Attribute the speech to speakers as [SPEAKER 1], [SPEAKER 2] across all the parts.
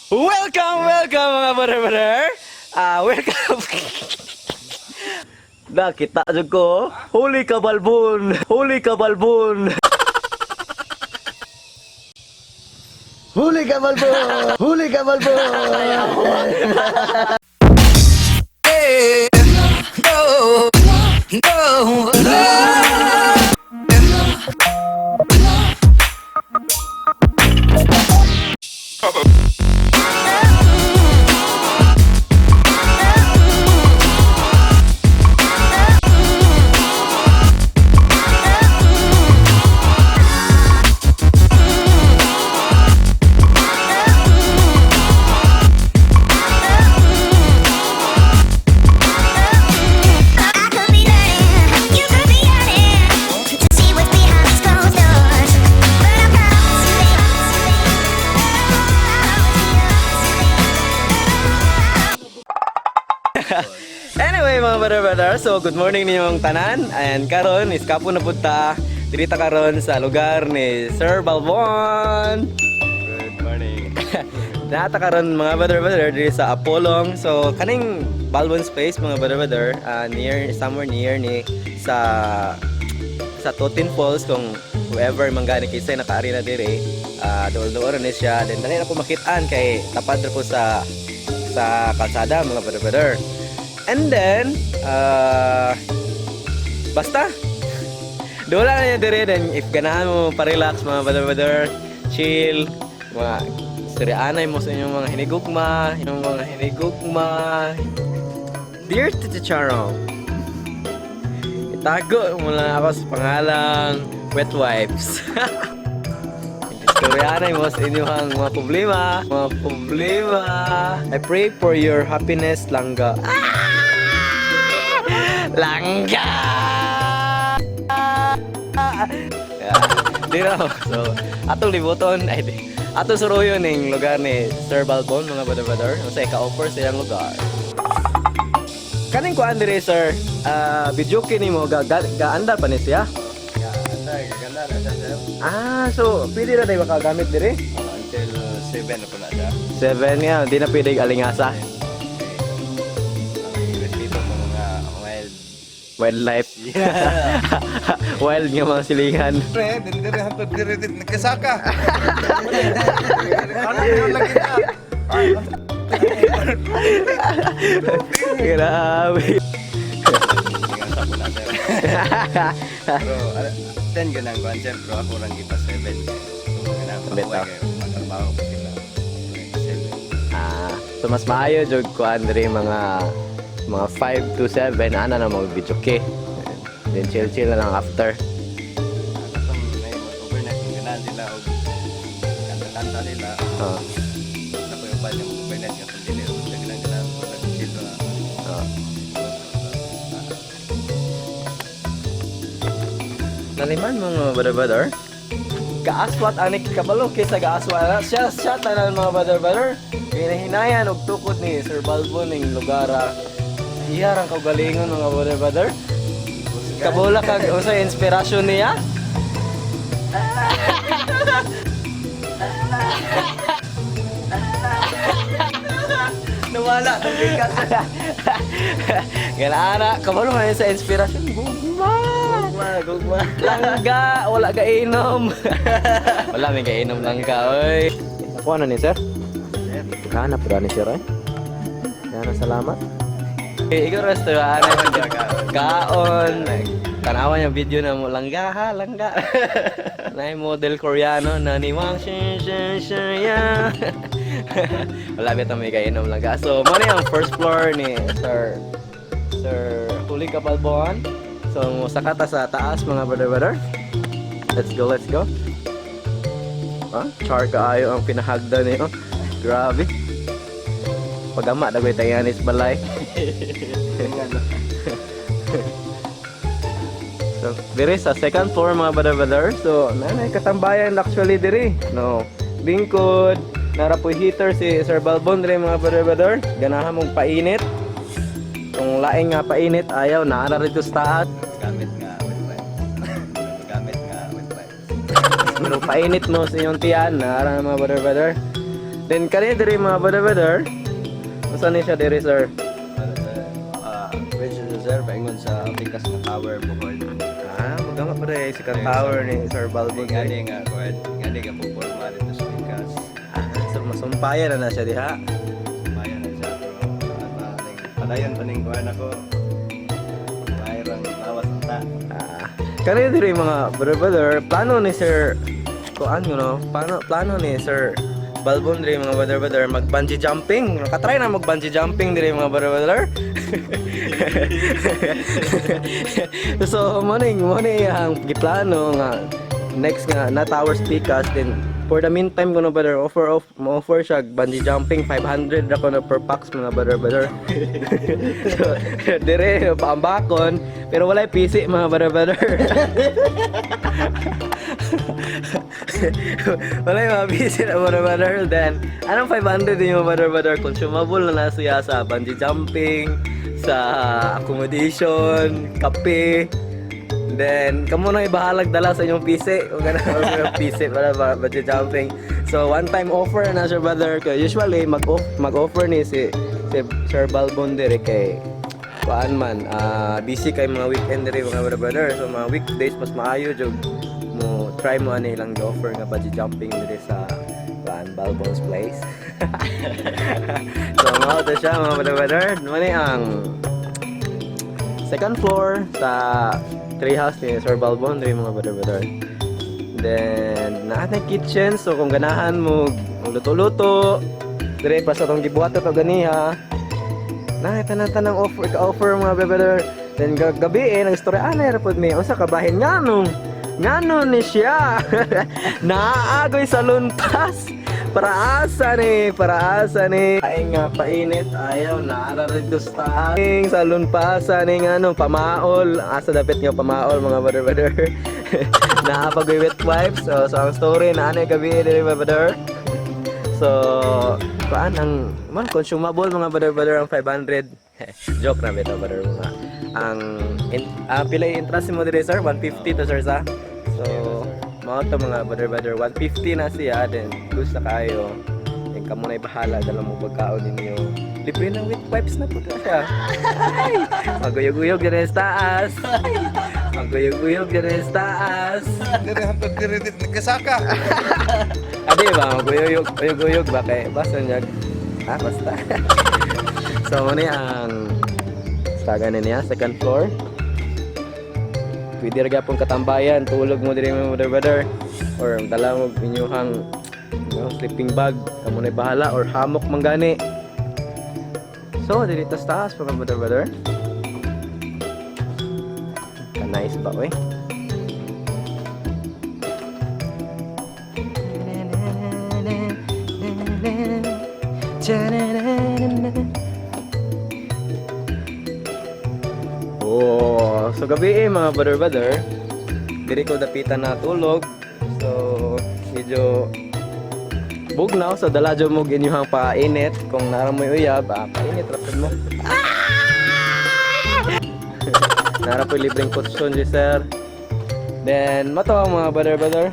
[SPEAKER 1] Welcome, welcome, mga brother, brother. Ah, welcome. Nakita jud ko. Huli ka, Balbon. Huli ka, Balbon.
[SPEAKER 2] Huli ka, Balbon! Huli ka, Balbon!
[SPEAKER 3] I could be learning, you could be yearning to see what's behind these closed doors. But I promise you,
[SPEAKER 1] Anyway, mga brother, brother, so good morning ninyong tanan. And karon is kapo na punta diri ta karon sa lugar ni Sir Balbon.
[SPEAKER 2] Good morning.
[SPEAKER 1] Nata karon, mga brother, brother, diri sa Apolong. So kaning Balbon Space, mga brother, brother, near, somewhere near ni sa Totin Falls, kung whoever man gani kaysa nakaari na diri, duol-duol ni siya. Then dali na po makitaan kay tapad ra po sa kalsada, mga brother, brother. And then basta dola na niya dire. Then if ganahan mo pa-relax, mga brother, brother, chill, mga istoryaanay mo sa inyong mga hinigugma, inyong mga hinigugma. Dear Tita Charong, itago mo lang ako sa pangalang Wet Wipes. Istoryaanay mo sa inyong mga problema, mga problema. I pray for your happiness, langga. Ah! Langga! Yeah. Di raw. So, atong libuton, ay di. Atong suruyon ning lugar ni Sir Balbon, mga brother-brother. Sa ika-offer sa iyang lugar. Kaning kuan dire, sir, video kini mo ga, ga, gaandar pa ni siya.
[SPEAKER 2] Ganda, ganda na siya, sir.
[SPEAKER 1] Ah, so pwede na tayo makagamit dire?
[SPEAKER 2] Until 7 na po na siya.
[SPEAKER 1] 7 nga, di na pwede alingasa.
[SPEAKER 2] Ang respeto sa mga wild.
[SPEAKER 1] Wildlife. Wild nga mga silingan.
[SPEAKER 4] Pre, dili hantod diri diri nagkasaka. Ano yun lagi na?
[SPEAKER 1] Grabe.
[SPEAKER 2] Alingasa po na, sir. Pero, 10 ganang kuan, sir. Pero ako lang ipa 7. So, ganang
[SPEAKER 1] Bitaw.
[SPEAKER 2] kayo. Matrabaho ko sila. So, 7.
[SPEAKER 1] Ah, so mas maayo jud kuan diri mga 5 to 7 ana na mag video okay. Then chill chill na lang after.
[SPEAKER 2] Katong may overnight yung ganahan sila o kanta-kanta sila.
[SPEAKER 1] Ah,
[SPEAKER 2] Ako yung bal yung overnight nga kung dili. Kung ganahan ganahan ko nag-chill na.
[SPEAKER 1] ah. Naliman mo, mga brother, brother. Gaaswat anik kabalo kaysa gaaswat ana. Siya siya tanan, mga brother, brother. Hinahinayan og tukod ni Sir Balbo ning lugara. Iya rang kaugalingon, mga brother, brother. Kabula kag unsay inspirasyon niya? Nawala tong bigat. Ganaara, kabalo man sa inspirasyon. Gugma.
[SPEAKER 2] Gugma, gugma.
[SPEAKER 1] Langga, wala ka inom. Wala may kainom, langga, oy. Ako ano ni sir? Kana po ni sir, eh. Kana salamat. Eh, ikaw resto ano kaon. Tanawan yung video na mo langga ha, langga. Na model Koreano na ni Wang Shin Shin Shin ya. Wala bitaw may kainom, langga. So, mo ni ang first floor ni Sir Huli Kapalbon. So, saka ta sa taas, mga brother, brother. Let's go, let's go. Ah, char kaayo ang pinahagdan niyo. Grabe. Pagama dagoy tayanis balay. So, dire sa second floor, mga brother, brother. So, nanay katambayan actually dire. No. Lingkod, nara po heater si Sir Balbon dire, mga brother, brother. Ganahan mong painit. Kung laing nga painit, ayaw naara rito sa taas.
[SPEAKER 2] Gamit nga wet wipes. Gamit nga wet wipes.
[SPEAKER 1] Pero painit mo sa inyong tiyan, naara mga brother, brother. Then kani diri, mga brother brother. Unsa ni siya diri, sir?
[SPEAKER 2] Ano sir? Ah, bridge na, sir, paingon sa Pikas na tower, Bohol.
[SPEAKER 1] Ah, magama pa rin si tower ni Sir Balbon.
[SPEAKER 2] Ngani nga kuan, ngani nga porma dito sa Pikas.
[SPEAKER 1] Ah, so masumpayan na na siya diha.
[SPEAKER 2] Maya na siya pero padayon pa ning kuan ako. Mayroong lawas ta.
[SPEAKER 1] Ah, kani diri, mga brother brother, plano ni Sir kuan no, plano plano ni Sir Balbon diri, mga brother brother, mag bungee jumping. Nakatry na mag bungee jumping diri, mga brother brother. So mo ni ang giplano nga next nga na Towers Pikas. Then for the meantime kuno, brother, offer off mo offer siya bungee jumping, 500 ra kuno per pax, mga brother brother. So dire paambakon pero walay PC, mga brother brother. Walay mga PC na, brother brother. Then anong 500 din yung, brother brother, consumable na na siya sa bungee jumping, sa accommodation, kape. Then, kamo na ibahalag dala sa inyong PC. Kung gano'n yung PC para ba bungee jumping. So, one time offer na siya, brother. Kaya usually, mag-offer ni si Sir Balbon dire kay kuan man, busy kay mga weekend dire, mga brother brother. So, mga weekdays mas maayo jud mo try mo ano ilang offer nga bungee jumping dire sa kuan, Balbon's Place. So, mao to siya, mga brother brother. Mani ang second floor sa treehouse ni Sir Balbon diri, mga brother brother. Then naa na kitchen, so kung ganahan mo luto-luto dire pa sa tong gibuhat to ganiha. Na tanan-tanang offer ka offer, mga brother. Then gabi eh nagstorya ana ra pod mi unsa kabahin nganong ngano ni siya naagoy sa luntas. Para asa ni? Para asa ni? Ay nga painit, ayaw na dito sa taas. Sa lunpasa ni nga ano, pamaol. Asa dapit nga pamaol, mga brother brother? Naapag wet wipes. So ang story na ano gabi diri, mga brother. So, kuan ang man consumable, mga brother brother, ang 500. Joke na bitaw, brother, mga. Ang pila yung interest mo diri, sir? 150 to, sir, sa? So, mao to, mga brother brother, 150 na siya, then gusto kayo. Then kamo na bahala dala mo pagkaon ninyo. Libre ng wet wipes na po to siya. Ay, maguyog-uyog diri sa taas. Ay, maguyog-uyog diri sa taas.
[SPEAKER 4] Dire hantod dire dit nagkasaka.
[SPEAKER 1] Adi ba, maguyog uyog ba kay basta niya. Ah, basta. So mo ni ang sa ganin niya, second floor. Pwede ra gyapon katambayan, tulog mo diri, mga brother brother, or dala mo inyuhang sleeping bag, kamo na bahala, or hammock man gani. So diri tas taas, mga brother brother. Ka nice ba oy? Oh, so gabi eh, mga brother brother. Diri ko dapitan na tulog. So medyo bugnaw, so dala jud mo inyong painit kung nara mo uyab, painit ra pud mo. Nara po libreng kutson di sir. Then mato ang mga brother brother.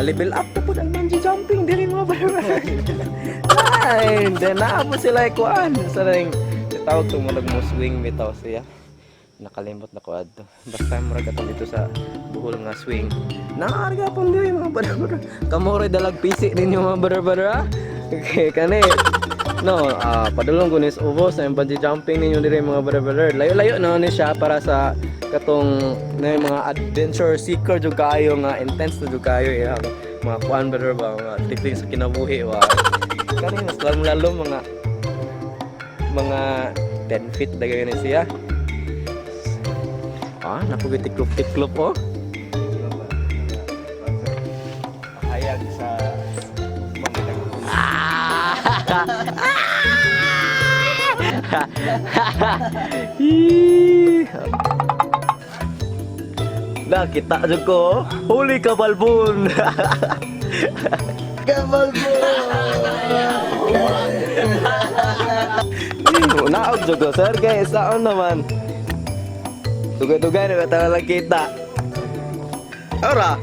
[SPEAKER 1] Level up na po ang bungee jumping diri, mga brother brother. Ay, then naa po sila ikuan sa ring tawag to, murag mo swing bitaw siya. Nakalimot na ko adto. Basta murag atong dito sa Bohol nga swing. Naarga pong diri, mga brother brother. Kamo ray dalag PC ninyo, mga brother brother, ah. Okay, kani. No, padulong ko nis ubos ang bungee jumping ninyo diri, mga brother brother. Layo-layo na ni siya para sa katong na yung mga adventure seeker jud kaayo nga intense na jud kaayo iyang mga kuan, brother ba, mga tikling sa kinabuhi wa. Kani mas lalom-lalom mga 10 feet dagayon ni siya. Ah, napugoy tiklop-tiklop oh.
[SPEAKER 2] Hayag sa mga nagpuno.
[SPEAKER 1] Hee! Nakita jud ko. Oh. Huli ka, Balbon. Balbon. Naog jud ko, sir, kay saon naman. Dugay-dugay na ba lang kita. Ora.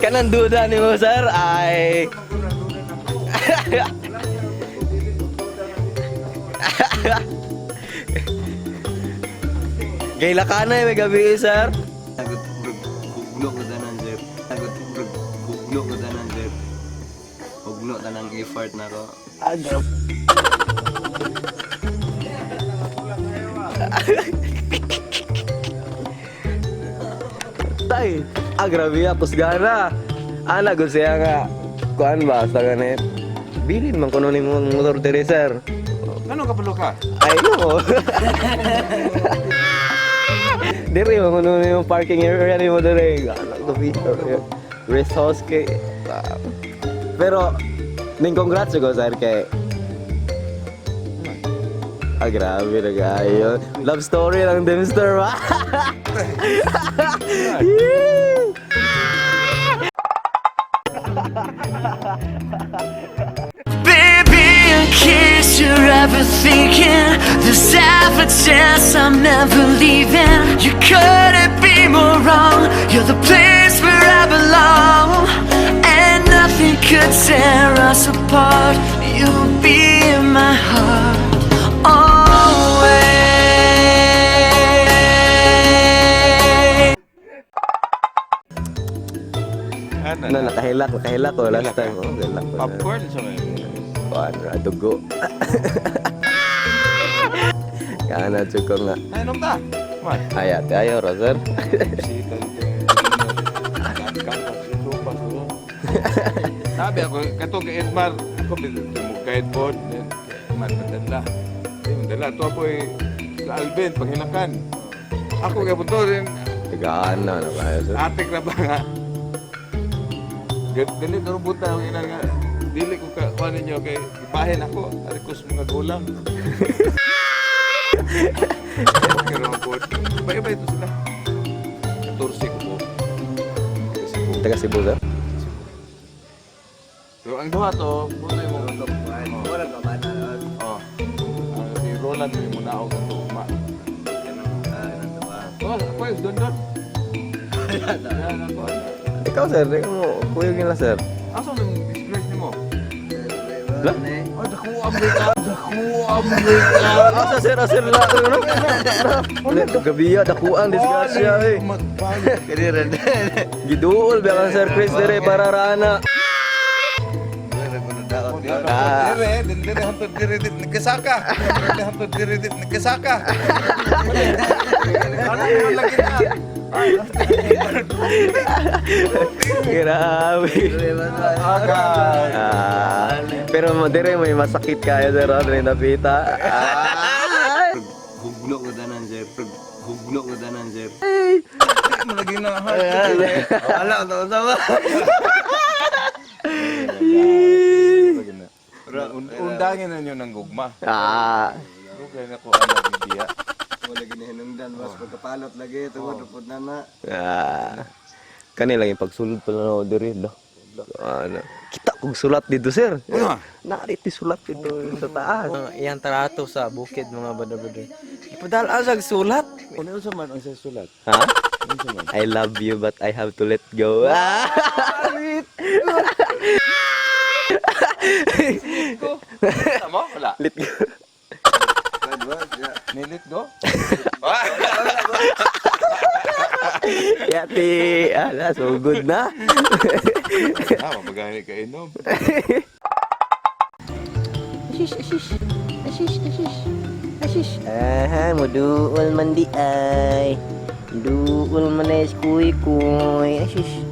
[SPEAKER 1] Kanang duda ni mo, sir, ay. Gayla ka na eh, may gabi, sir.
[SPEAKER 2] Agot hugno ko tanan, sir. Agot hugno ko tanan, sir. Hugno tanang effort na ko.
[SPEAKER 1] Ah, Tay, ah, grabe ah, kusgana. Ana, gud siya nga. Kuan ba, sa ganit. Bilin man kuno nimo ang motor diri, sir.
[SPEAKER 4] Ano ka palo ka?
[SPEAKER 1] Ay, no. Diri man kuno nimo parking area nimo diri. Ana ko bi. Rest house kay. Pero ning congrats ko, sir, kay. Ah, grabe na kayo. Love story lang, Dimster, ba? Yee!
[SPEAKER 5] Baby, in case you're ever thinking there's ever chance I'm never leaving, you couldn't be more wrong. You're the place where I belong, and nothing could tear us apart. You'll be in my heart always.
[SPEAKER 4] Ano?
[SPEAKER 1] No, nakahilak, nakahilak ko last time. Oh, hilak ko.
[SPEAKER 4] Popcorn sa may.
[SPEAKER 1] Kuan, ra, dugo. Kana jud ko nga.
[SPEAKER 4] Ay, inom ta. Man.
[SPEAKER 1] Ay, ate, ayaw ra, sir.
[SPEAKER 4] Bisita dito. Sabi ako, katong kay Edmar, ako dito mo guide board, then kay Edmar madala. Di madala. Ito ako eh, sa Alvin, panghilakan. Ako kay Buto, then
[SPEAKER 1] Gana na kayo, sir.
[SPEAKER 4] atik na ba nga? Dili ko rubuta ang ina nga. Dili ko ka kuha ninyo kay ibahin ako. Arikos mga gulang. Pero ang pod. Iba-iba ito sila. 14 ko po. Kasi po.
[SPEAKER 1] Taga Cebu, sir.
[SPEAKER 4] Pero ang duha to, buto yung mga
[SPEAKER 2] Wala ka ba na?
[SPEAKER 4] Oh. Ang si Roland may munaog ang tugma.
[SPEAKER 2] Kanang kanang ba?
[SPEAKER 4] Oh, ako yung don don. Yan ako.
[SPEAKER 1] Ikaw, sir, ikaw mo, kuyog nila, sir.
[SPEAKER 4] Asa nang disgrace nimo?
[SPEAKER 1] Lah?
[SPEAKER 4] Ay, dako ang ka. Dako ang ka.
[SPEAKER 1] Asa, sir, asa, sir, la, ano? Ano? Gabi ya, dakuan, disgrasya, eh.
[SPEAKER 2] Kaniran.
[SPEAKER 1] Giduol, ba kang Sir Chris dire para rana.
[SPEAKER 2] Wala ko na daot.
[SPEAKER 1] Ah.
[SPEAKER 4] Dire, dire hantod dire dit nagkasaka. Dire hantod dire dit nagkasaka. Ano mo lagi na?
[SPEAKER 1] Grabe. Ah, pero mo dire may masakit kayo, sir, ano yung napita. Ah.
[SPEAKER 2] Hugno ko tanan, sir. Hugno ko tanan, sir.
[SPEAKER 4] Mo lagi na.
[SPEAKER 2] Wala ko sama.
[SPEAKER 4] Undangin na nyo ng gugma.
[SPEAKER 1] Ah.
[SPEAKER 4] Dugay na ko ano bibiya.
[SPEAKER 2] Wala ginahinungdan mas pagkapalot lagi tungod pud na na.
[SPEAKER 1] Ah. Kani lang yung pagsulod pala na diri do. Ano. Kita kog sulat dito, sir.
[SPEAKER 4] Ano?
[SPEAKER 1] Narito sulat dito sa taas. Iyang trato sa bukid, mga brother. Ipadala sa sulat.
[SPEAKER 4] Ano sa man ang sa sulat?
[SPEAKER 1] Ha? I love you but I have to let go. Ah!
[SPEAKER 4] Tama wala.
[SPEAKER 1] Let go.
[SPEAKER 4] Nilit go?
[SPEAKER 1] Yati. Ala, so good na.
[SPEAKER 4] Ah, mapagani ka inom.
[SPEAKER 1] Ashish, ashish. Ashish, ashish. Ashish. Aha, muduol man di ay. Duol man ay kuy kuy. Ashish.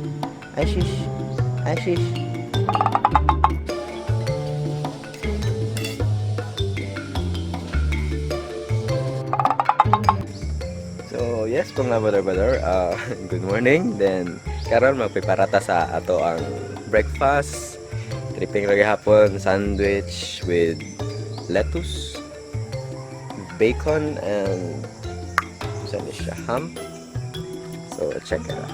[SPEAKER 1] Ashish. Ashish. So, yes po nga, brother, brother. Good morning. Then, karon magpreparata sa ato ang breakfast. Tripping lagi hapon, sandwich with lettuce, bacon, and saan na siya, ham. So, check it out.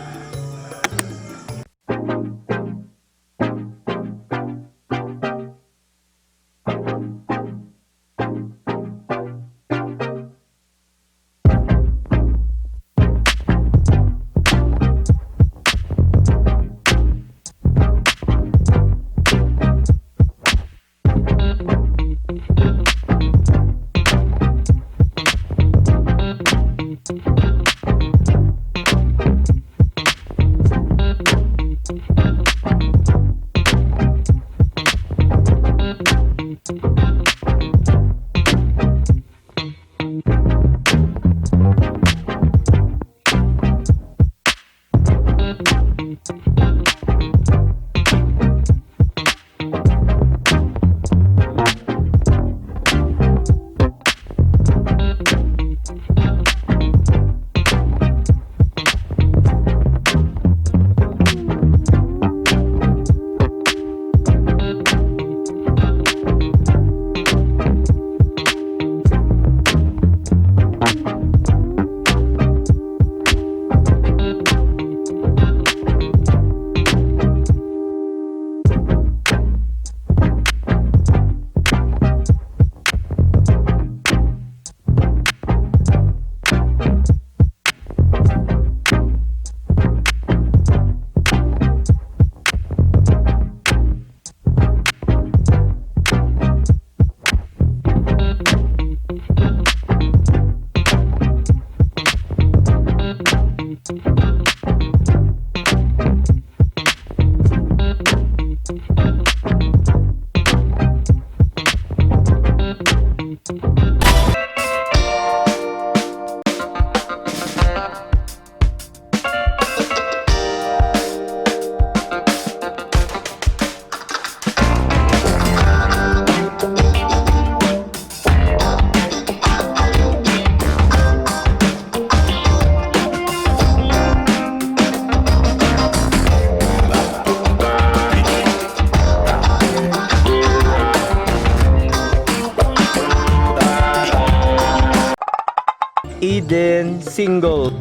[SPEAKER 1] Eden Single.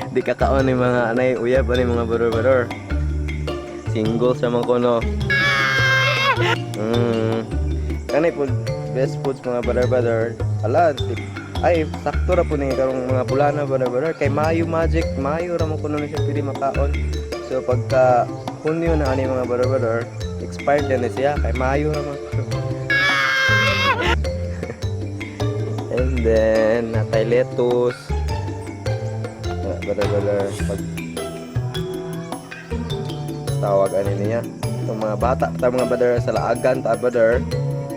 [SPEAKER 1] Di ka kaon ni mga anay uyab ani mga baror-baror. Single sa mga kono. Kanay po best foods, mga baror-baror. Ala, ay sakto ra po ni karong mga bulana, baror-baror, kay Mayo Magic, Mayo ra mo kuno ni siya pwede makaon. So pagka Hunyo na ani, mga baror-baror, expired na ni siya kay Mayo ra man. And then natay lettuce. Mga baror-baror, pag tawag ani niya. Itong mga bata ta, mga brother, sa laagan ta, brother.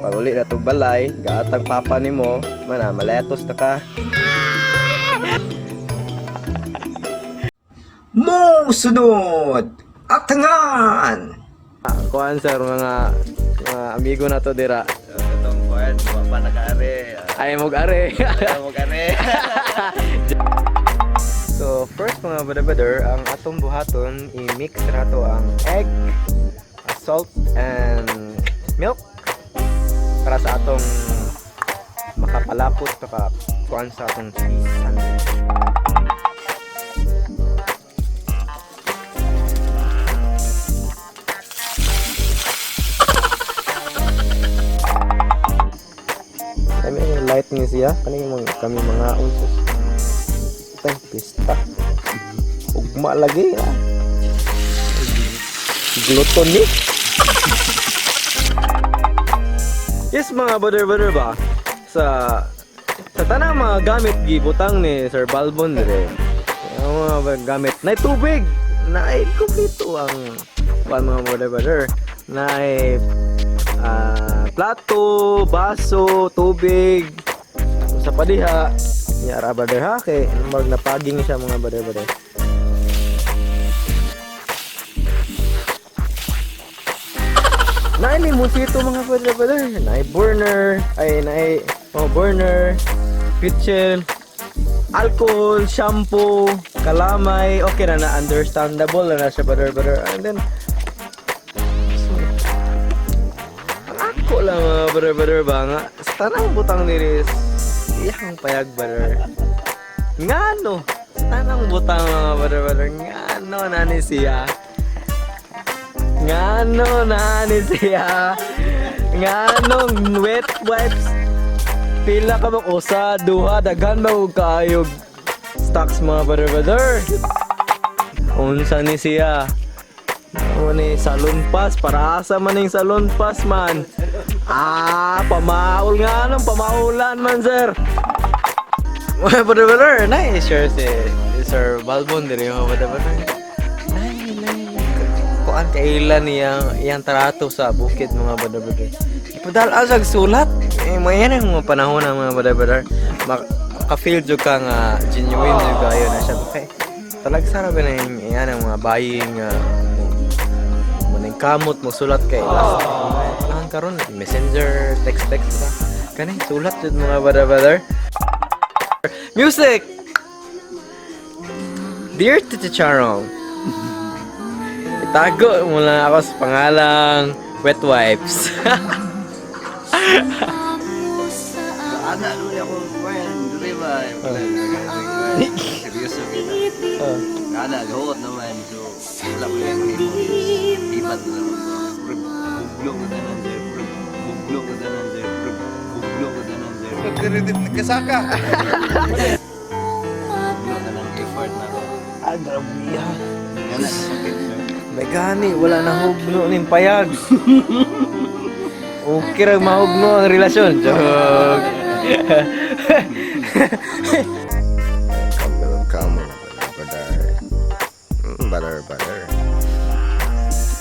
[SPEAKER 1] Pag uli na itong balay, gaatang papa nimo, mana maletos na ka.
[SPEAKER 6] Musunod! Atangan!
[SPEAKER 1] Ah, kuan sir, mga amigo na to dira.
[SPEAKER 2] So, katong kuan, wa pa nakaare.
[SPEAKER 1] Ay mog are.
[SPEAKER 2] Ayaw mo kare.
[SPEAKER 1] So first, mga brother brother, ang atong buhaton, i-mix na to ang egg, salt and milk para sa atong makapalapot maka kuan sa atong cheese sandwich. Kami yung light ni siya, kani mga kami mga unsos. Tay, pista. Ugma lagi ah. Gluton ni. Yes, mga brother brother ba? Sa tanang mga gamit gibutang ni Sir Balbon dire. Ang mga gamit na tubig na ay kumpleto ang kuan, mga brother brother. Na ay plato, baso, tubig, sa padiha nya ra, brother, ha, kay mag napaging siya, mga brother brother. Naay limonsito, mga brother brother, naay burner, ay naay, oh, burner, kitchen, alcohol, shampoo, kalamay, okay na na, understandable na na siya, brother brother. And then so, ang ako lang, mga brother brother ba nga sa tanang butang diri iyang payag, brother. Ngano sa tanang butang, mga brother brother, ngano na ni siya, ngano na ni siya, ngano wet wipes pila ka bang usa duha, daghan ba og kaayo stocks, mga brother brother? Unsa ni siya? Ano ni salon pass, para asa man ning salon pass man? Ah, pamaul nga nung pamaulan man, sir. Mga brother brother, nice share si Sir Balbon diri, mga brother brother. Nay, nay, kuan kailan niyang iyang trato sa bukid, mga brother brother. Ipadala sa sulat. Eh, may yan ang mga panahon ng mga brother brother. Maka-feel jud ka nga genuine jud kayo na siya. Okay. Talagsa ra ba na yung iyan ang mga bayi nga manang kamot mo sulat kay last panahon karon Messenger, text text ra kani, sulat jud, mga brother brother. Music. Dear Tita Charong, itago mo lang ako sa pangalang Wet Wipes.
[SPEAKER 2] Ana ano ako kuan, dili ba? Wala, seryoso kita.
[SPEAKER 1] Oh.
[SPEAKER 2] Ana gahuot naman, so wala ko yung mahimo. Ipat na naman ko. Buglo ko tanan sir. Buglo ko tanan sir. Buglo ko tanan sir.
[SPEAKER 4] Kasaka.
[SPEAKER 2] Buglo tanan effort na ko.
[SPEAKER 1] Ah, grabe ah.
[SPEAKER 2] Nga na sakit, sir.
[SPEAKER 1] May gani, wala na hugno ning payag. Okay ra mahugno ang relasyon. Joke.
[SPEAKER 6] Come, come, butter, butter. Butter, butter.